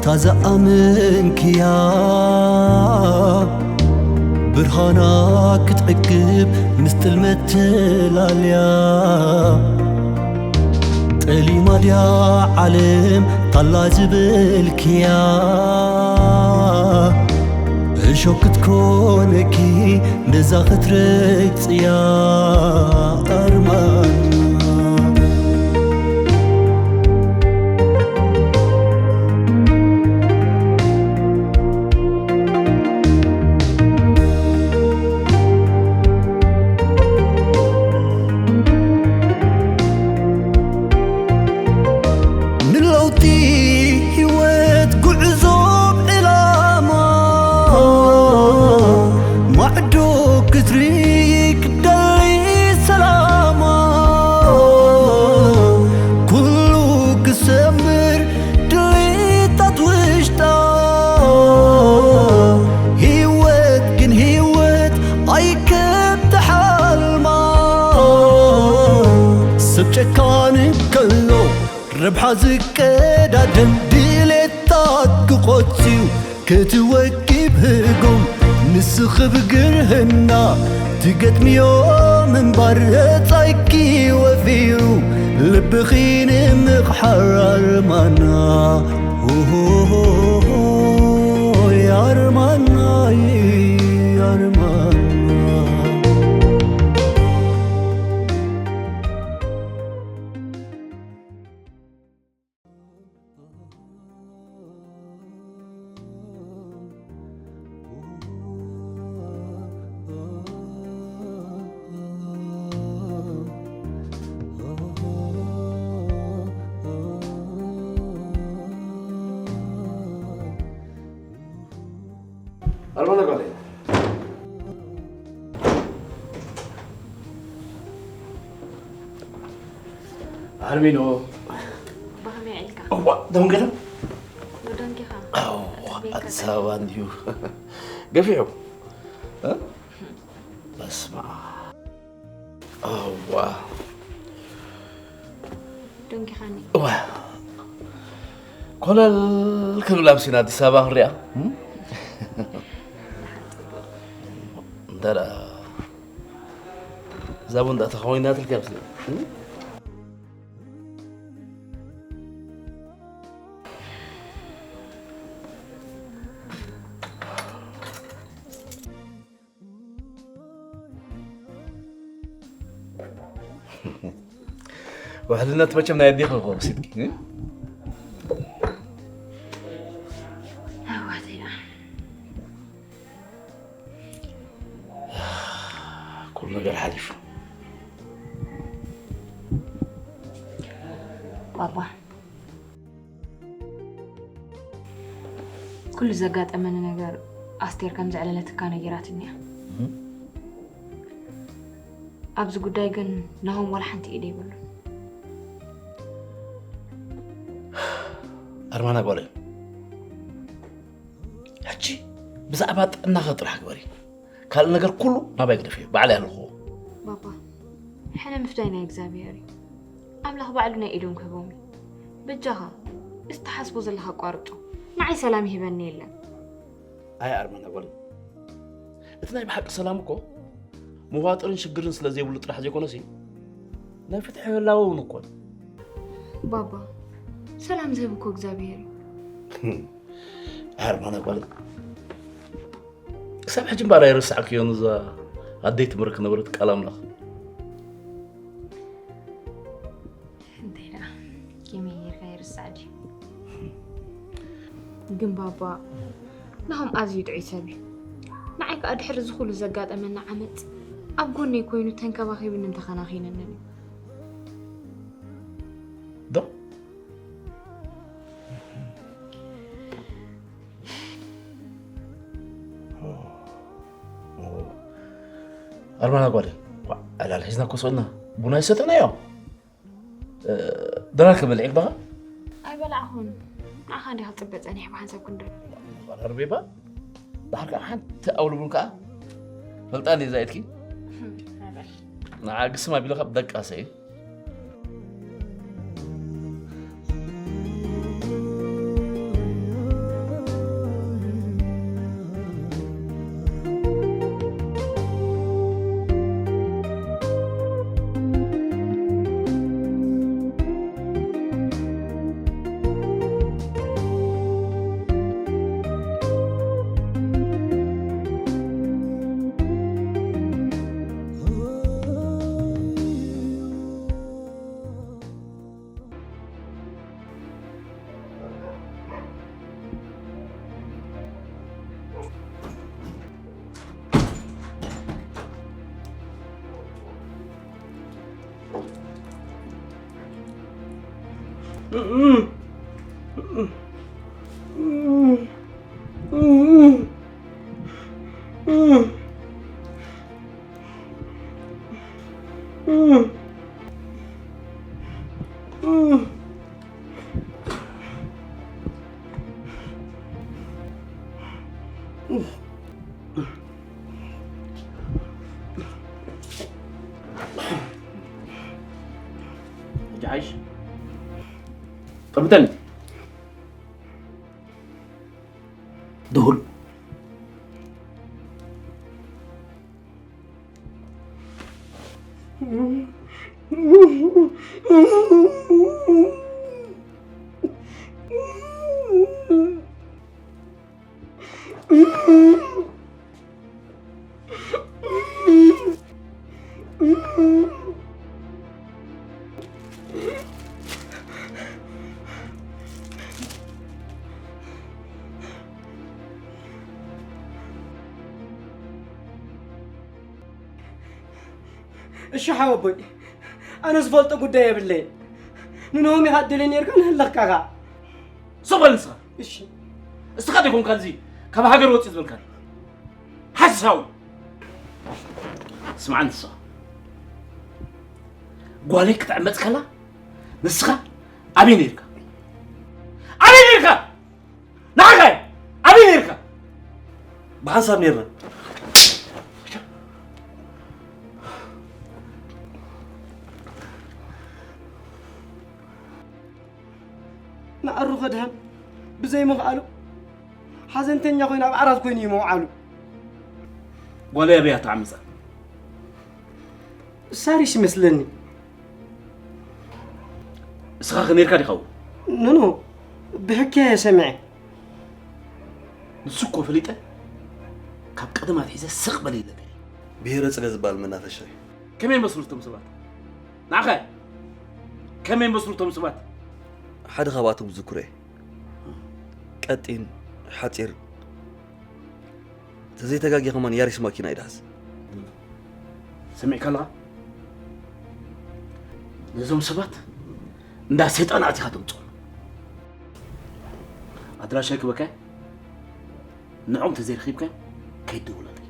ካዛ ኣመንክያ ብርሃና ክትዕቅብ ምስ ጥልመት ተላልያ ጠሊማ ድያ ዓለም ታላ ዝበልክያ እሾክ ክትኮነኪ ነዛ ክትረግጽያ ኣርማና ንለውጢ ህይወት ጉዕዞ ዕላማ ማዕዶ ክትሪ ክደሊ ሰላማ ኩሉ ክሰምር ድሌታት ውሽጣ ህይወት ግን ህይወት ኣይከም ተሓልማ ሰብ ጨካን ከሎ ረብሓ ዝቀዳደም ድሌታት ክቆጽዩ ክትወኪብ ህጉም ንስኺ ብግርህና ትገጥምዮ ምንባር ጻይኪ ወፊሩ ልብኺ ንምቕሓር ኣርማና ኦሆሆሆሆይ ኣርማናይ ኣርማና ኣርማና ጓለይ ኣርሚኖ ብኸመይ ዒልካ? እዋ ደንገለ ወደንኪኻ ኣዎ፣ ኣዲስ ኣበባ እንድዩ ገፊሑ እ? በስመ ኣብ። እዋ ደንኪኻኒ። እዋ ኮለል ክብል ኣምሲና ኣዲስ ኣበባ ክንሪኣ እም? እንተ ደኣ እዛ ቦንዳ ተኸዊናትልካ ምስለ እም? ውሕልነት መቸም ናይ ኣዴኺ እኮ ወሲድኪ እ? ኣሕዋተይ ደኣ ኩሉ ነገር ሓሊፉ ባባ ኩሉ ዘጋጠመኒ ነገር ኣስቴር ከም ዘዕለለትካ ነጊራትኒ እያ። ኣብዚ ጉዳይ ግን ናሆም ዋላ ሓንቲ ኢደ የብሉን። ኣርማና ጓለይ ሕጂ ብዛዕባ ጥዕናኸ ጥራሕ ግበሪ። ካልእ ነገር ኩሉ ናባይ ግደፍዮ፣ ባዕለይ ኣለኹዎ። ባባ፣ ሕነ ምፍዳይ ናይ እግዚኣብሔር እዩ። ኣምላኽ ባዕሉ ናይ ኢዶም ክህቦም እዩ። በጃኻ፣ እዚ ትሓስቦ ዘለኻ ኣቋርጾ። ንዓይ ሰላም ይህበኒ የለን። ኣይ ኣርማና ጓል፣ እቲ ናይ ብሓቂ ሰላም እኮ መዋጥርን ሽግርን ስለ ዘይብሉ ጥራሕ ዘይኮነሲ፣ ናይ ፍትሒ ህላወ እውን እኮ እዩ። ባባ፣ ሰላም ዝህብ እኮ እግዚኣብሔር እዩ። ኣይ ኣርማና ጓል፣ ክሳብ ሕጂ እምበኣር ኣይረሳዕክዮን እዛ ኣደይ ትምርክ ነበረት ቃል ኣምላኽ። እንታይ ደኣ ከመይ ጌርካ ይርሳዕ ድዩ? ግን ባባ ናሆም ኣዝዩ ጥዑይ ሰብ እዩ። ንዓይ ከኣ ድሕሪ እዚ ኩሉ ዘጋጠመና ዓመጽ ኣብ ጎነይ ኮይኑ ተንከባኺቡንን ተኸናኺኑንን እዩ። ዶ ኣርማና ጓል፣ ኳ፣ ዕላል ሒዝና እኮ ስቕና ቡና ይሰተናዮ። እ፣ ደና ክብል ዒግባኻ? ኣይበላዕኹን። ንዓኻ እንዲኻ ክጽበ ጸኒሐ ብሓንሳብ ክንድሪ። ጓል ኣርቤባ፣ ድሓር ከኣ ሓንቲ ኣውልቡን ከኣ ፈልጣ እንዴ ዛይትኪ? ንዓ ግስም ኣቢልኻ ብደቃሰ እዩ። ሕጂ ሓይሽ? ጠብተን። ድሁል። እሺ ሓወቦይ፣ ኣነ ዝፈልጦ ጉዳይ የብለይን። ንኖሆም ኢኻ ትደልዮ ነይርካ፣ ንህለኽካ ኸኣ። ስቕ በል ንስኻ። እሺ። እስኻ ዶ ኮንካ እዚ ካብ ሃገር ወፂ ዝበልካኒ? ሓሳዊ። ስምዓኒ ንስኻ። ጓለይ ክትዕመፅ ከላ ንስኻ ኣበይ ነይርካ? ኣበይ ነይርካ? ንዓኻ ኣበይ ነይርካ? ብሓንሳብ ነይርና። ንኣሩ ከድሃን ብዘይ ምኽኣሉ ሓዘንተኛ ኮይኑ ኣብ ዓራት ኮይኑ እዩ መውዓሉ። ጓለይ ኣበይ እያ ተዓሚፃ? ሳሪስ ይመስለኒ። እስኻ ከ ነይርካ ዲኻ ኣብኡ? ኖኖ፣ ብሕክያ እየ ሰሚዐ። ንሱ እኮ ፈሊጠ፣ ካብ ቀደም ኣትሒዘ ስቕ በል ኢለካ እየ። ብሄረ ጽለ ዝበሃል መናፈሻ እዩ። ከመይ ይመስሉ እቶም ሰባት? ንዓኸ ከመይ ይመስሉ እቶም ሰባት? ሓደ ካብኣቶም ዝዝክሮ እየ። ቀጢን፣ ሓጺር፣ ተዘይተጋጊ ከማን ያሪስ ማኪና እዩ ድሓዝ። ሰሚዕካ ኣለኻ? ነዞም ሰባት እንዳ ሰይጣን ኣቲኻ ተምጽኦም። ኣድራሻይ ክበካ ንዖም ተዘይረኺብካ ከይትደውለለይ።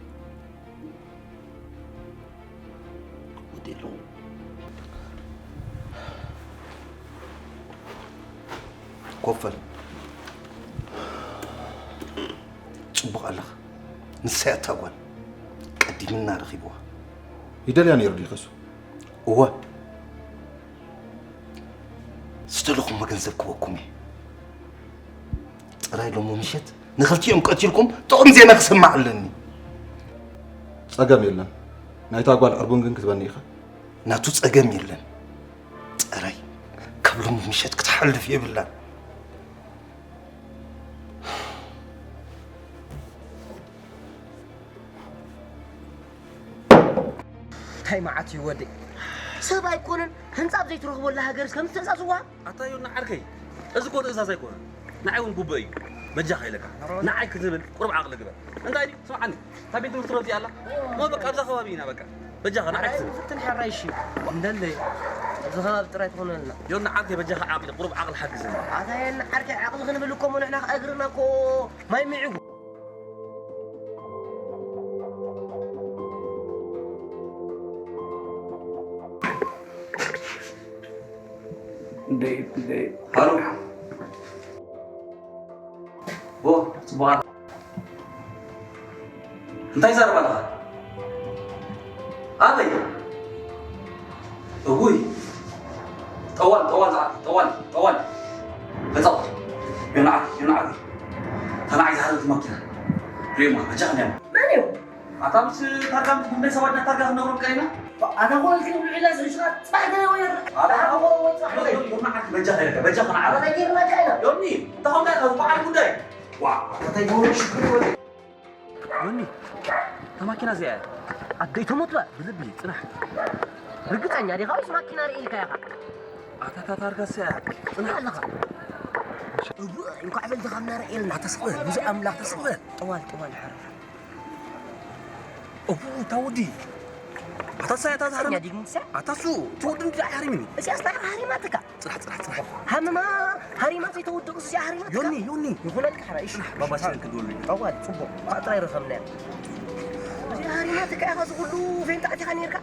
ወዲ ኣለኹ። ኮፈል። ጽቡቕ ኣለኻ። ንሳ እያ እታ ጓል። ቀዲምና ረኺብዋ። ይደልያ ነይሩ ድዩ ከሱ? እወ። ዝደለኹሞ ገንዘብ ክበኩም እየ። ጥራይ ሎሚ ምሸት ንኽልቲኦም ቀቲልኩም ጥዑም ዜና ክሰማዕ ኣለኒ። ጸገም የለን። ናይታ ጓል ዕርቡን ግን ክትበኒ ኢኻ። ናቱ ጸገም የለን። ጥራይ ካብ ሎሚ ምሸት ክትሓልፍ የብላን። እንታይ መዓት እዩ ወደይ? ሰብ ኣይኮነን ህንጻ ኣብ ዘይትረኽበላ ሃገርስ ከምዚ ትእዛዝ እዋ? ኣታ ዮና ዓርከይ፣ እዚ እኮ ትእዛዝ ኣይኮነን። ንዓይ እውን ጉቦ እዩ። በጃኻ ኢለካ። ንዓይ ክትብል ቁሩብ ዓቕሊ ግበር። እንታይ ድዩ? ስምዓኒ። እታ ቤት ትምህርቲ ዶ እዚኣ ኣላ? እሞ በቃ ኣብዛ ከባቢ ኢና በቃ። በጃኻ ንዓይ ክትብል። ፍትን ሕራይ እሺ። እንደለ ኣብዚ ከባቢ ጥራይ ትኾነልና። ዮና ዓርከይ በጃኻ ዓቕሊ፣ ቁሩብ ዓቕሊ ሓግዘኒ። ኣታ ዮና ዓርከይ ዓቕሊ ክንብል እኮ እሞ ንሕና ከኣ እግርና እኮ ማይ ሚዕጉ። እንዴ፣ እንዴ። ሃሎ። ቦ፣ ጽቡቓት። እንታይ ይዛረብ ኣለኻ? ኣበይ? እውይ። ጠዋል፣ ጠዋል፣ ዝዓት፣ ጠዋል፣ ጠዋል። መጻወት። ዮናዓት፣ ዮናዓት። ተናዓይ ዝሃለት ማኪና። ሪማ፣ መጃ ኸንያማ። መን እዩ? ኣታ ምስ ታርጋ ምስ ጉዳይ ሰባድና ታርጋ ክንነግሮም ቀሪና? ኣታ ኾነ ልክን ብልዕላ ዝሕሽኻ ጽባሕ ገለ ወይ ኣታ ኾነ ወይ ጽባሕ ገለ። ዮናዓት፣ በጃ ኸይረካ፣ በጃ ኸነዓረ። ኣታ ጌርና ቀሪና። ዮኒ፣ እንተ ኸምዳ ካብ በዓል ጉዳይ። ዋ፣ ኣታ ይጎሩ ሽግር ይወደ። ዮኒ፣ እታ ማኪና እዚኣ እያ። ኣደይ ተሞት በል፣ ብልቢ ጽናሕ። ርግጸኛ ዲኻ ወይስ ማኪና ርኢልካ ኢኻ? ኣታ እታ ታርጋ እዚኣ እያ። ጽናሕ ኣለኻ። እቡ፣ እንኳዕ በልተኻ ምናረ ኤልና። ተስፋ፣ ብዙ ኣምላኽ ተስፋ። ጠዋል፣ ጠዋል፣ ሓረር። እቡ፣ እታ ወዲ። ኣታ ሳይ፣ ኣታ ዛሕርም። እኛ ዲግሞ ሳይ? ኣታ ሱ፣ ትወዱ እንዲ ኣሕሪም እዩ። እዚኣ ስለ ኣሕሪማትካ። ጽናሕ፣ ጽናሕ፣ ጽናሕ። ሃምማ ሃሪማት ይተወድኡ እዚኣ ሃሪማትካ። ዮኒ፣ ዮኒ። ይኹነልካ ሓራይ፣ እሺ። ባባ ሽረን ክድወሉ እዩ። ኣዋል፣ ጽቡቕ። ብኸኣ ጥራይ ረኸብናያ። እዚኣ ሃሪማትካ ኢኻ ዝኹሉ ፌንጣ ኣቲኻ ኔርካ።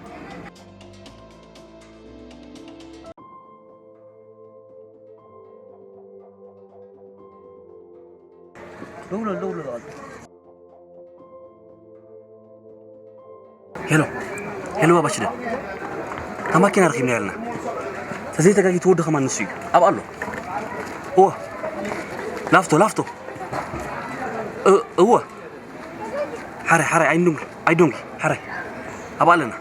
ደውሎ፣ ደውሎ፣ ደውሎ። ሄሎ፣ ሄሎ፣ ባባ ሽደ። እታ ማኪና ረኺብና ያልና። ተዘይተጋጊ ትወዲ ከማን ንሱ እዩ። ኣብ ኣሎ። እወ። ላፍቶ፣ ላፍቶ። እ-፣ እወ። ሓረ፣ ሓረ፣ ኣይንዱንጊ፣ ኣይዱንጊ፣ ሓረ። ኣብ ኣለና።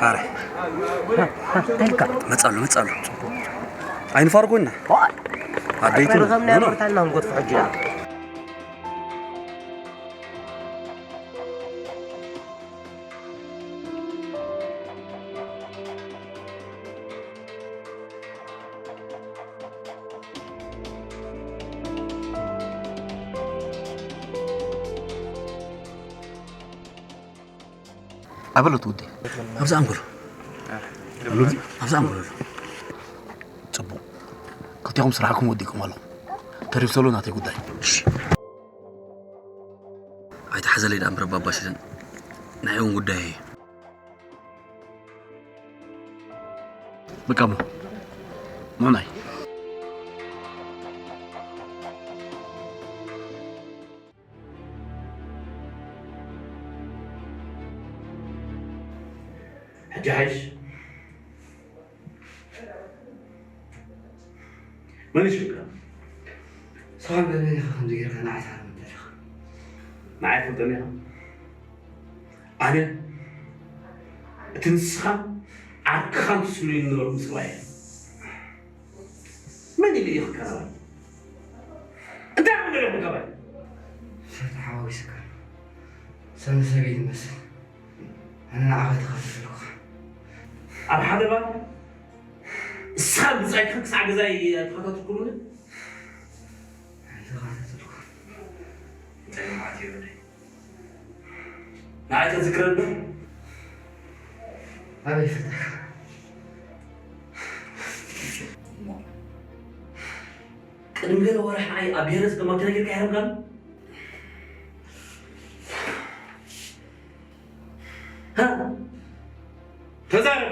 ሓረ። ሃ፣ ሃ፣ እንታይ ኢልካ? መጻሉ፣ መጻሉ። ኣይንፋርጎና። ዋ። ኣደይቱ። ረኸብና ኖ፣ ኖ። ያመርታልና ንጎትፎ ሕጂ። ኣበሎ ትውደይ። ኣብዚ ኣንጎሎ። ኣብዚ ኣንጎሎ። ጽቡቕ። ክልቲኹም ስራሕኩም ወዲእኩም ኣለኹም። ተሪፍ ዘሎ ናተይ ጉዳይ። እሺ። ኣይትሓዘለይ ደኣ እምበር ባባ ሽደን። ናይ እውን ጉዳይ እዩ። በቃ እሞ። ምዕናይ። ሕጂ ሓይሽ። መን እዩ ሽግር? ንስኻ በበይንኻ ከምዚ ጌርካ ንዓይ ትሃርመኒ ዘለኻ? ንዓይ ትፈልጠኒ ኢኻ? ኣነ እቲ ንስኻን ዓርክኻን ትስሉኒ ዝነበርኩም ሰብኣይ እየ። መን ኢሉ እዩ ክቀረበኒ? እንታይ ክብል ኣለኹም ካባይ? ፍርዲ ሓዋዊስካ። ሰብን ሰበይትን መስል። ኣነ ንዓኻ ኣይተኻተተልኩኻ። ኣብ ሓደ ባር ንስኻ ብጻይካ ክሳዕ ገዛይ ኣይተኻተትኩሉን? ኣይተኻተተልኩን። እንታይ ማለት እዩ ወደይ? ንዓይ ተዝክረኒ ዶ? ኣበይ ይፈልጠካ? እሞ ቅድሚ ገለ ወርሒ ንዓይ ኣብ ብሄረሰብ ማኪና ጌርካ ይሃረምካኒ? ሃ? ተዛረብ።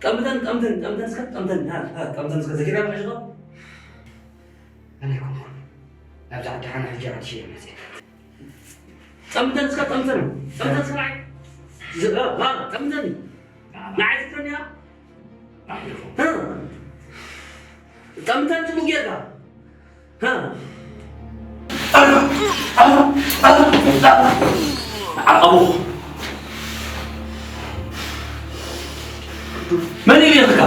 ጠምተን፣ ጠምተን፣ ጠምተን እስከ፣ ጠምተን፣ ሃ፣ ሃ፣ ጠምተን እስከ ዘኪርካ መሒዝካ? ኣነ ኣይኮንኩን። ናብዛ ዓዲ ሓና ሕጂ ዓዲ ሽየ መፅእ። ጠምተን እስከ፣ ጠምተን፣ ጠምተን እስከ ንዓይ። ዝ-፣ እ፣ እ፣ ጠምተን። ንዓይ ዝትረኒ እያ? እ። ጠምተን ጽቡቅ ጌርካ። እ። ዓቐቡ። መን ኢሉ ይኽካ?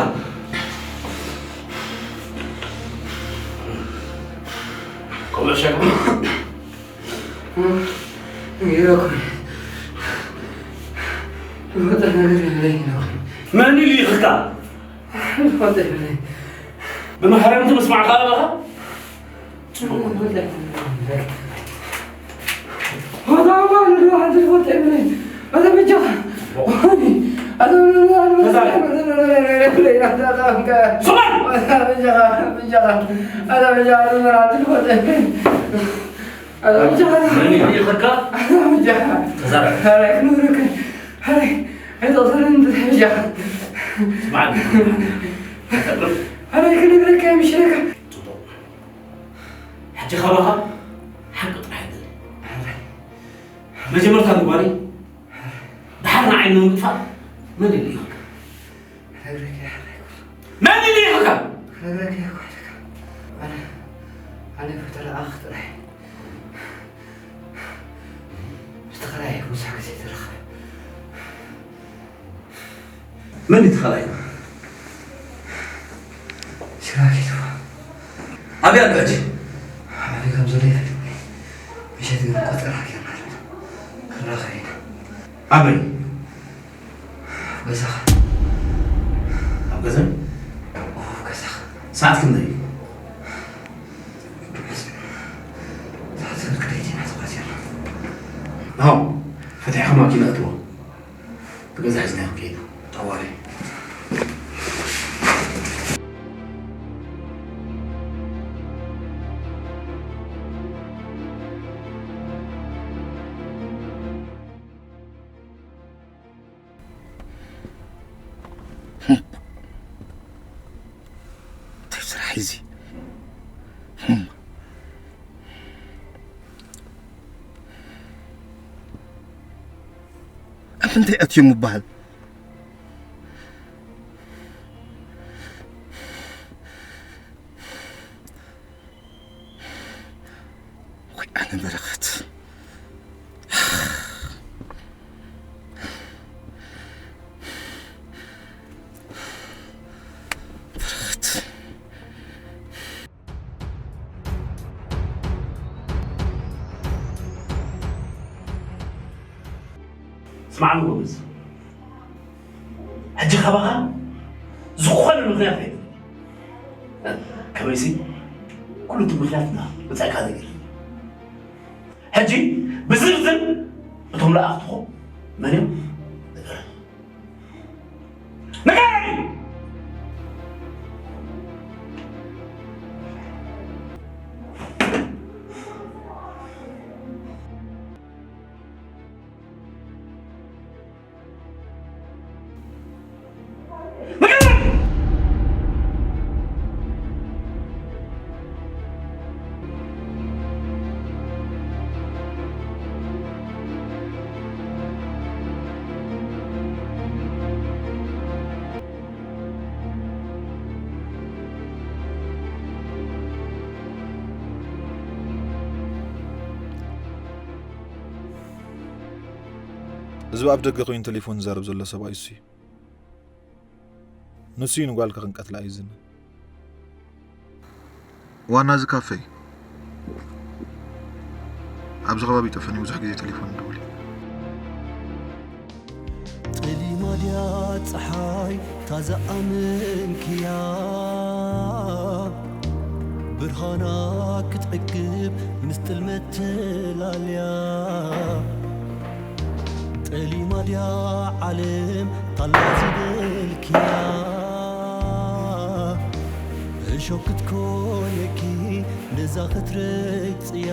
ቆሎ ሸግሩ። ይረኩ። ዝፈልጦ ነገር የብለይን ኢለኹ። መን ኢሉ ይኽካ? ዝፈልጦ የብለይን። ብመሕረምቲ ምስማዕካ ኣለኻ? ጽቡቕ። ዝፈልጦ የብለይን። ወዳ ወዳ ወዳ ሓንቲ ዝፈልጦ የብለይን። ኣታ በጃኻ። ኣታ ተዛረብ። ስማዕ! ኣታ በጃኻ፣ በጃኻ። ኣታ በጃኻ፣ ኣታ በጃኻ። መን እዩ ይኸካ? ተዛረብ። ስማዕኒ። ጽቡቕ። ሕጂ ካባኻ ሓቂ ጥራሕ ይደሊ። መጀመርታ ንጓለይ ድሓር ንዓይ ንምጥፋእ መን ኢሉ ይኸካ? መን ኢሉ ይኸካ? ክነግረካ እየ እኮ ኣለካ። ኣነ፣ ኣነ እኮ ተለኣኽ ጥራይ። ምስ ተኸራየ ብዙሕ ግዜ ተረኸበ። መን እዩ ተኸራዩ? ሲራክ እዩ። ኣበይ ኣሎ ሕጂ? ኣበይ ከም ዘሎ ይፈልጥኒ። ምሸት ግን ቆጸራ ጌርና ኣለና። ክንራኸብ ኢና። ኣበይ? ኣብ ገዛኻ። ኣብ ገዛይ? ኦ፣ ኣብ ገዛኻ። ሰዓት ክንደይ? ሰዓት ክንደይ ኢና ተጓዚና? ኣዎ፣ ፈቲሕካ ማኪና እትዎ። እዚ። እም። ኣብ ምንታይ ኣትዮም ምበሃል? ወይ ኣነ በረኸት። በረኸት። ስማዕኒ ጎበዝ፣ ሕጂ ካባኻ ዝኾነ ምኽንያት ኣይደልን። ከመይሲ ኩሉ እቲ ምኽንያትና መጻእካ ነገር። ሕጂ ብዝርዝር እቶም ለኣኽትኹም መን እዮም? ንገረኒ። ንገረኒ! እዚ ኣብ ደገ ኮይኑ ቴሌፎን ዝዛረብ ዘሎ ሰብኣይ እሱ እዩ። ንሱ እዩ ንጓልካ ክንቀትላ እዩ ዝነ። ዋና እዚ ካፌ እዩ። ኣብዚ ከባቢ ይጠፈኒ ብዙሕ ግዜ ቴሌፎን ይደውል እዩ። ጠሊማ ድያ ጸሓይ ታዛ ኣመንክያ? ብርሃና ክትዕቅብ ምስ ጥልመት ተላልያ። ጠሊማ ድያ ዓለም ታላ ዝበልክያ? እሾክ ክትኮነኪ ነዛ ክትረግጽያ።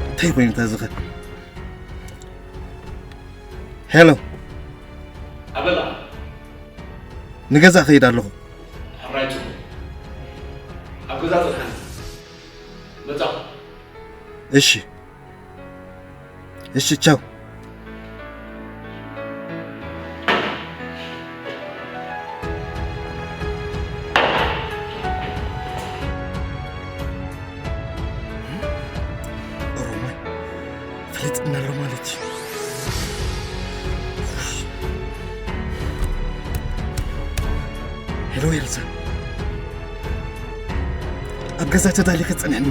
እንታይ ኮይኑ ተዝኸ? ሄሎ። ኣበላ። ንገዛ እኸይድ ኣለኹ። ሕራይ ጽቡቕ። ኣብ ገዛ ጽንሓኒ። መጻኹ። እሺ። እሺ፣ ቻው። ኦሮማይ ፈሊጥና ኣሎ ማለት እዩ። ሄሎ ኤልሳ፣ ኣብ ገዛ ተዳሊኺ ጽንሕኒ።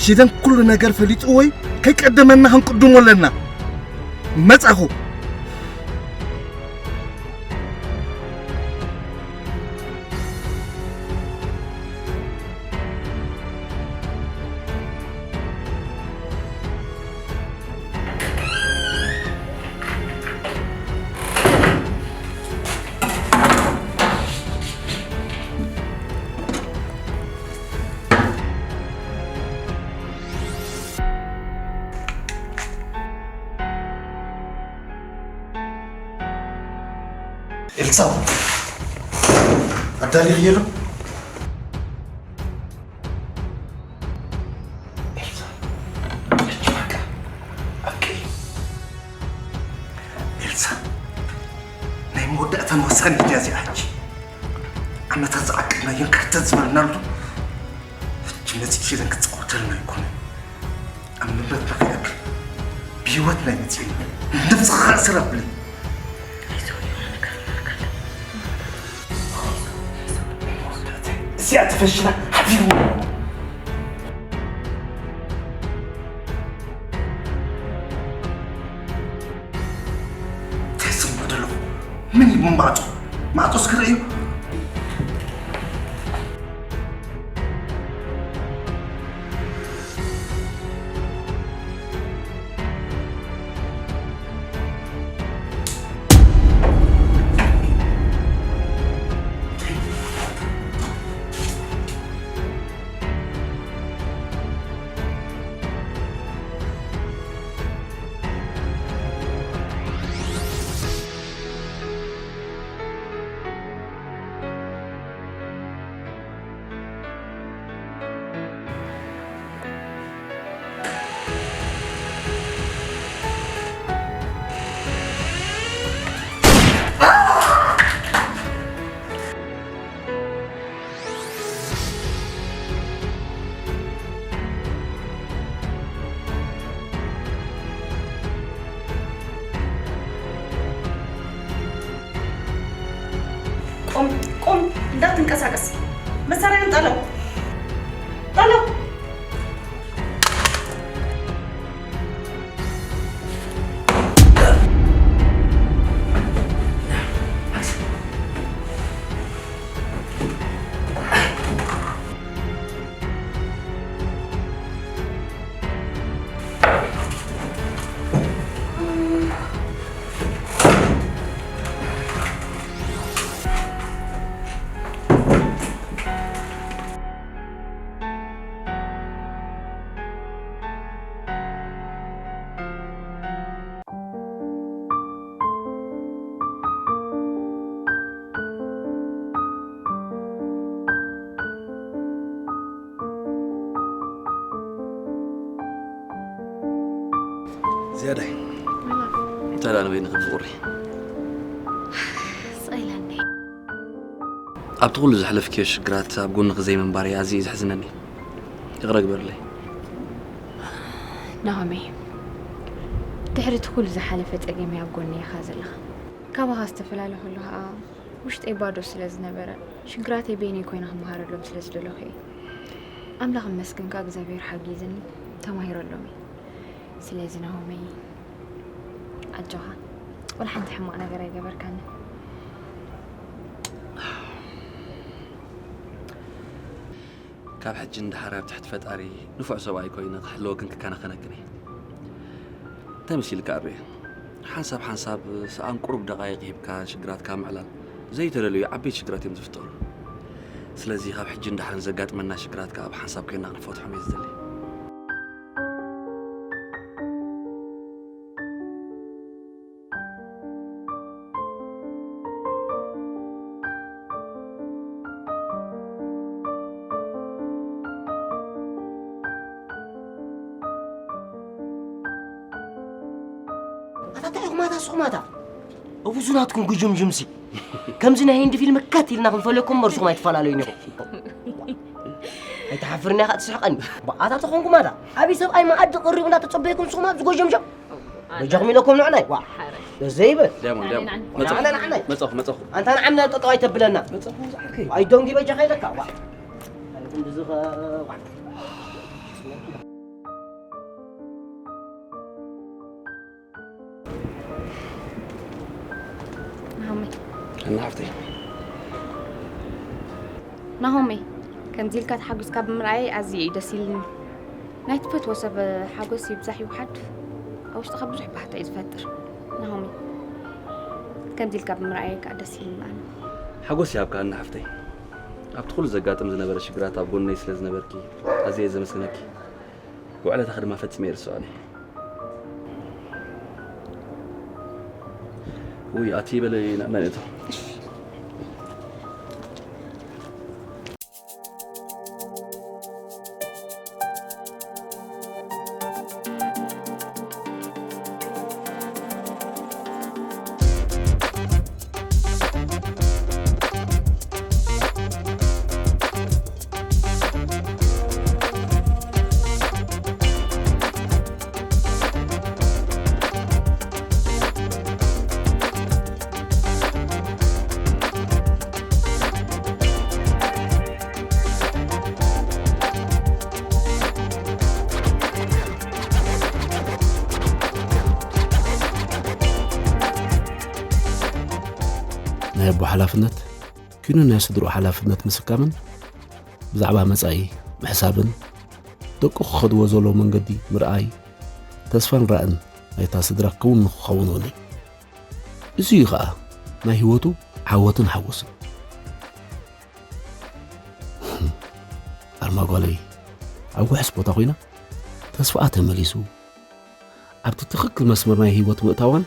ሽደን ኩሉ ነገር ፈሊጡ ወይ ከይቀደመና ክንቅድሞ ኣለና። መጻኹ። ኤልሳ፣ ኣዳሊኽዮ ዶ? ኤልሳ፣ ሕጂ በቃ ኣብቅዒ። ኤልሳ፣ ናይ መወዳእታን ወሳኒትን እያ እዚኣ ሕጂ። ዓመታት ዝዓቀብናዮን ከርተት ዝበልናሉ ሕጂ መጺእኪ ኢለን ክጻወተልና ኣይኮነን። ኣብ ንብረትና ከይኣክል ብህይወት ናይ መጺእና ነብስኻ እሰር ኣብለይ። እዚኣ ትፈሽላ ሓቢሩ። እንታይ ስም ምን ይብሉ ማዕጾ? ማዕጾ እስኪ ርእዩ። ቁም፣ ቁም፣ እንዳትንቀሳቀስ። መሳሪያን ጣለው። ጣለው። ዝያዳይ፣ እንታይ ደኣ ንበይንኺ ብቑሪ? ስቕ ኢለኒ። ኣብቲ ኩሉ ዘሕለፍክዮ ሽግራት ኣብ ጎንኺ ዘይምንባረይ ኣዝዩ እዩ ዘሕዝነኒ። ይቕረ ግበርለይ። ናሆመይ፣ ድሕሪ እቲ ኩሉ ዝሓለፈ ጸገመይ ኣብ ጎነይ ኢኻ ዘለኻ። ካባኻ ዝተፈላለ ከሎ ኸኣ ውሽጠይ ባዶ ስለ ዝነበረ፣ ሽግራተይ በይነይ ኮይነ ክመሃረሎም ስለ ዝደለኹ እየ። ኣምላኽ ይመስገን ከኣ እግዚኣብሔር ሓጊዝኒ ተማሂረሎም እየ። ስለዚ ናሆመይ፣ ኣጆኻ፣ ወላ ሓንቲ ሕማቕ ነገር ኣይገበርካንን። ካብ ሕጂ ንደሓር ኣብ ትሕቲ ፈጣሪ ንፉዕ ሰብኣይ ኮይነ ክሕልወክን ክከናኸነክን እየ። እንታይ መሲልካ ኣቤ? ሓንሳብ ሓንሳብ ሰኣን ቁሩብ ደቓይቕ ሂብካ ሽግራትካ ምዕላል ዘይተደለዩ ዓበይቲ ሽግራት እዮም ዝፍጠሩ። ስለዚ ካብ ሕጂ ንደሓር ዘጋጥመና ሽግራት ከኣ ብሓንሳብ ኮይና ክንፈትሖም እየ ዝደሊ። ኣታ እንታይ ኢኹም ኣታ ንስኹም ኣታ? እቡ እሱ ናትኩም ጉጅምጅምሲ። ከምዚ ናይ ህንዲ ፊልም ከት ኢልና ክንፈልየኩም እምበር ንስኹም ኣይትፈላለዩን ኢኹም። ኣይትሓፍርን ኢኻ ትስሕቐኒ። ኣታ ተኾንኩም ኣታ። ዓብዪ ሰብኣይ መኣዲ ቀሪቡ እንዳተጸበየኩም ንስኹም ኣብዚ ጎጀምጀም። በጃኹም ኢለኩም ንዕናይ። ዋ። ደስ ዘይብል። ዳይሞንድ፣ ዳይሞንድ። ንዓና፣ ንዓና። መጻኹ፣ መጻኹ። ኣንታ ንዓምና ጠጠው ኣይተብለና። መጻኹ፣ ዝዓርከይ። ኣይ ዶንጊ በጃኻ ኢለካ። ዋ። ኣይኩም ብዝኸ-፣ ዋ። ናሆመይ። እና ሓፍተይ። ናሆመይ፣ ከምዚ ኢልካ ተሓጒስካ ብምርኣየይ ኣዝየ እዩ ደስ ኢልኒ። ናይ ትፈትዎ ሰብ ሓጎስ ይብዛሕ ይውሓድ፣ ኣብ ውሽጥኻ ብዙሕ ባህታ እዩ ዝፈጥር። ናሆመይ፣ ከምዚ ኢልካ ብምርኣየይ ከኣ ደስ ኢልኒ ኣነ። ሓጎስ ይሃብካ እና ሓፍተይ። ኣብቲ ኩሉ ዘጋጥም ዝነበረ ሽግራት ኣብ ጎነይ ስለ ዝነበርኪ ኣዝየ እየ ዘመስግነኪ። ውዕለታኺ ድማ ፈጺመ ኣይርስዖን እየ። ውይ፣ ኣቲ በለ ኢና፣ ኢና ንእቶ። ናይ ኣቦ ሓላፍነት ኪኑ ናይ ስድርኡ ሓላፍነት ምስካምን ብዛዕባ መጻኢ ምሕሳብን ደቁ ክኸድዎ ዘሎ መንገዲ ምርኣይ ተስፋን ራእን ናይታ ስድራ ክውን ንክኸውን እውን እዩ። እዚ እዩ ኸኣ ናይ ህይወቱ ዓወትን ሓጎስን። ኣርማ ጓለይ ኣብ ውሕስ ቦታ ኮይና ተስፋኣ ተመሊሱ ኣብቲ ትኽክል መስመር ናይ ህይወት ምእታዋን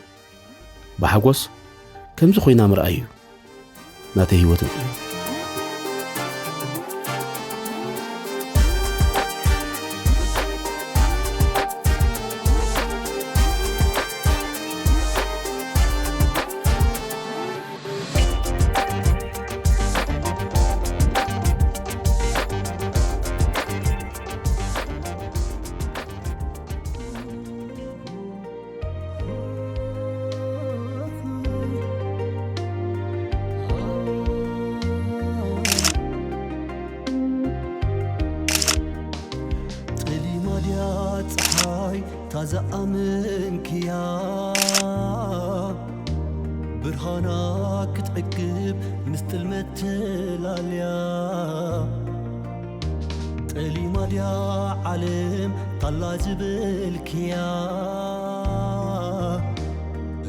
ብሓጎስ ከምዚ ኮይና ምርኣይ እዩ ናተይ ህይወትን እዩ። ጠሊማ ድያ ፀሓይ ታዛኣመንክያ ብርሃና ክትዕቅብ ምስ ጥልመት ተላልያ ጠሊማ ድያ ዓለም ታላ ዝበልክያ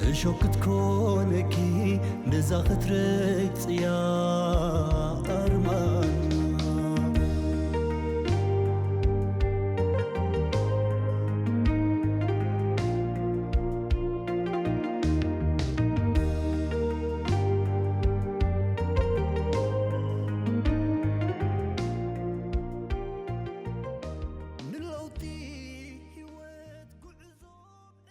እሾክ ክትኮነኪ ነዛ ክትረግፅያ